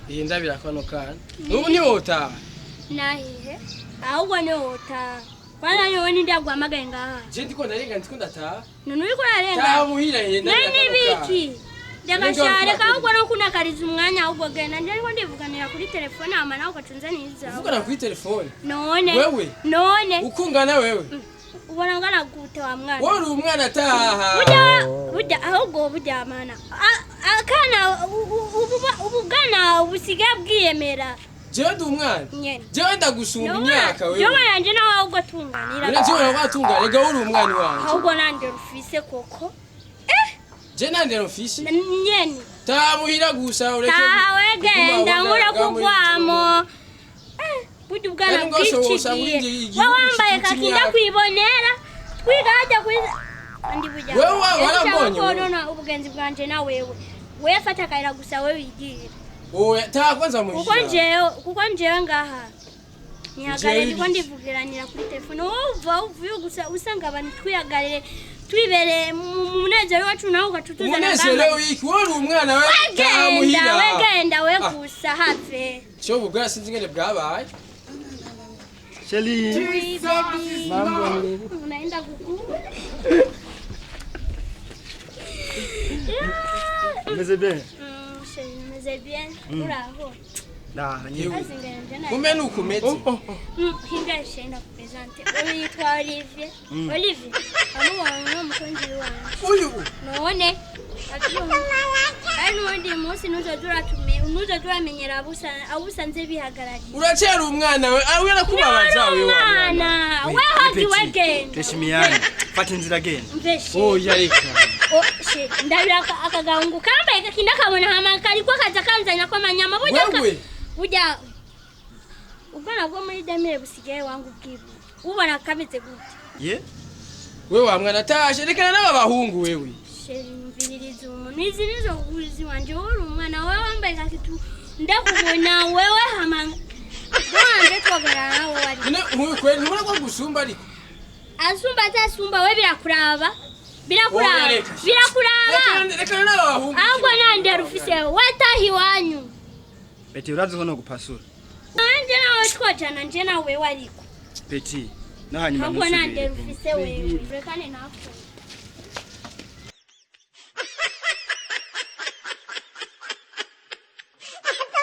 Iyi ndabira kano kana ubu ntiwotaha. Nahihe? Ahubwo niwotaha kwanza, niwowe ninde yaguhamagaye ngaha? Je ndiko ndarenga, ndiko ndataha. None uriko urarenga? Taha muhira, iyi ndabira none kano kana. ibiki? Reka reka, ahubwo no kunakariza umwanya, ahubwo genda, ndi ariko ndivuganira kuri telefone, hama nawe ugaca unzanira. Uvugana kuri telefone? None Wewe? None Ukungana wewe? Ubona ngana gute wa mwana? Wowe uri umwana, ataha. Burya burya, ahubwo burya mana, akana ubu bwana busigaye bwiyemera. Jewe ndi umwana? Nyene. Jewe ndagusumba imyaka wewe. Jewe yanje nawe ahubwo tunganira. None jewe watunga, rega uri umwana wanje. Ahubwo nande rufise koko. Je nandero mfise? Nyene. Taha muhira gusa, ureke Taha wegenda. kuguma Nkura aho ngaho muri kugwamo. Burya ubwana Kandi ngo usanga bw'iki gihe uri igihugu we wambaye gifite kakinda imyaka. kwibonera twiga hajya kuri andi burya. Wewe warambonye wewe. Konona ubugenzi bwanje na wewe, wewe fata akayira gusa, wewe wigira. Oya, taha kwanza muhira. Kuko njewe ngaha nihagare. Njewe Ndiko ibiki? ndivugiranira kuri telefone, wowe uva uvuye gusa usanga abantu twihagarire twibereye mu munezero wacu, nawe ugaca utuzana Umunezero ngaha. wiki? Wowe uri umwana we, taha Wegenda. muhira. Wegenda we. Ah. Gusa have. Cyo ubu bwa sinzi ingene bwabaye. Shelly. Oui, baby. Mambo ni Unaenda kukula. Meze bien. Chérie, meze bien. Uraho. Na nyewe. Azi ngende na. Kumbe nuko umeze. Hinga chérie, ndakupresente. Uyu yitwa Olivier. Olivier. Amubona ni umukunzi wanje. Uyu? None. Avyumva. Kandi n'uwundi munsi nuzoza uramenyera abo usanze bihagarariye. Uracyari umwana we, awe arakubabaza wewe wa mwana. Umwana. We hogi wegenda. Tuheshimiane. Fata inzira, genda. Mve chérie. Oya, reka. Oh, shit. Ndabira akagahungu kambaye kakinda kabona hama kariko kaza kanzanya ko amanyama burya Wewe? Burya ubwana bwo muri demire busigaye wangu bwibu ubona kameze gute? Ye? Wewe wa mwana, tashe, rekana n'aba bahungu wewe. Chérie, mviririza umuntu, izi nizo guzi wanje. Wowe uri umwana, wowe wambaye kakitu ndakubona wewe hama wanje twagarana nawe wari. None nk'uyu kweli ntubona ko gusumba ariko? Asumba atasumba, we birakuraba, birakuraba. Oya, reka. Birakuraba. Rekana n'aba bahungu. Ahubwo nandera ufise wataha iwanyu. Petit, urazi ko no gupasura. Nanje nawe twajana, nje nawe wariko. Petit. No hanyuma Ahubwo nandera nusubire. ufise wewe, rekane nako.